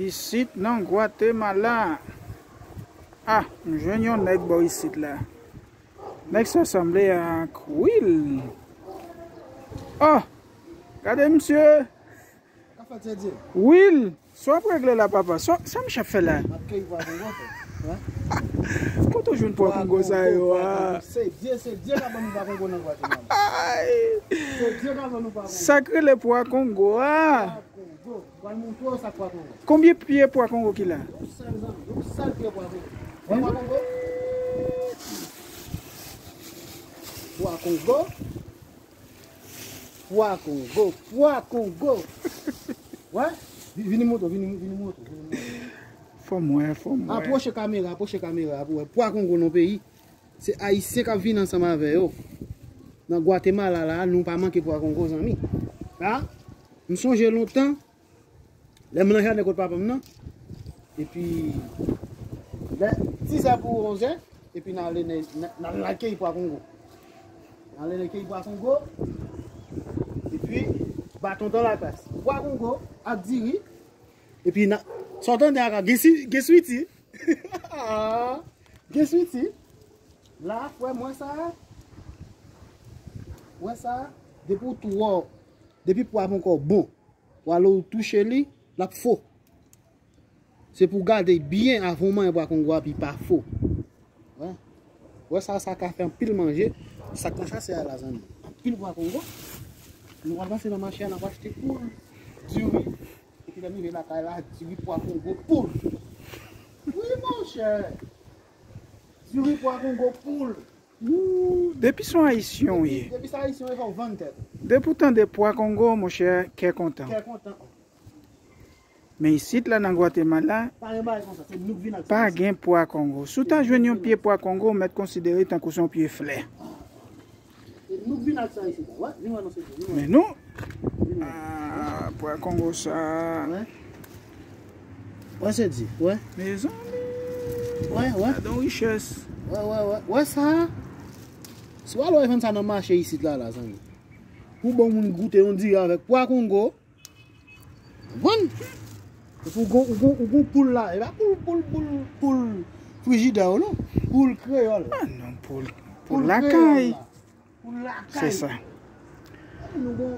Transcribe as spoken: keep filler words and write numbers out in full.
Isit nan Gwatemala. Ah, m jwenn yon nèg bò isit la. Nèg sa sanble ak Will. Oh, gade misye. Ka fèt se Dye. Will, sa w ap regle la, papa? Sa, sa misye ap fè la? M ap keyi pwa kongo, frè. Kote w jwenn pwa kongo sa yo a? Se Dye, se Dye k ap ban nou pwa kongo nan Gwatemala. Ay! Se Dye k ap ban nou pwa kongo. Sa k rele pwa kongo a? Pwa kongo. Pral montre w sa k pwa kongo. Konbyen pye pwa kongo ki la? Yon sèl zanmi, yon sèl pye pwa kongo. Wè pwa kongo? Pwa kongo. Pwa kongo, pwa kongo. Wè? Vi-, vini moto, vini, vini moto, vini moto. Fò m wè, fò m wè. Apwoche kamera, apwoche kamera pou wè. Pwa kongo nan peyi. Se Ayisyen k ap vin ansanm avè yo. Nan Gwatemala la, nou pa manke pwa kongo, zanmi. Ha? M sonje lontan, lè m nan jaden kot papa m nan, epi lè dizè pou onzè, epi n ale nan, nan, nan lakèy pwa kongo. N ale lakèy pwa kongo, epi baton tan laklas. Pwa kongo ak diri, epi nan, sa w tande a, gen si-, gen switi. Gen switi. La, frè, m wè sa. Wè sa. Depi w twò, depi pwa poko bon, w ale w touche li, l ap fo. Se pou w gade byen avan w manyen pwa kongo a, pou l pa fo. Wè. Wè sa, sa ka fè anpil manje. Sa k nan chase a la, zanmi. Anpil pwa kongo. Nou pral pase nan mache a, n ap achte poul, diri. Epi lè m rive lakay la, diri, pwa kongo, poul. Wi, monchè. Diri, pwa kongo, poul. Ou, depi se yon Ayisyen w ye. Depi, depi se Ayisyen w ye, fò w vann tèt ou. Depi w tande pwa kongo, monchè, kè kontan. Kè kontan. Men isit la nan Gwatemala, pa gen bagay konsa, se nou k vin ak sa isit. Pa gen pwa kongo. Si w ta jwenn yon pye pwa kongo, w mèt konsidere tankou se yon pye flè. Se nou k vin ak sa isit la. Wè, vin wè non, se vin wè. Men nou, vin wè. Ah, pwa kongo sa. Wè. Wè, se di, wè. Mezanmi. Wè, wè. Gade yon richès. Wè, wè, wè. Wè sa. Si w al wè vann sa nan mache isit la, la, zanmi. Pou bon moun goute yon diri avèk pwa kongo. Vann. Epi w gon, w gon, w gon poul la. E pa poul, poul, poul, poul frijidè w non. Poul kreyòl. Ah non, poul, poul lakay. Poul kreyòl la. Poul lakay. Se sa. Nou gon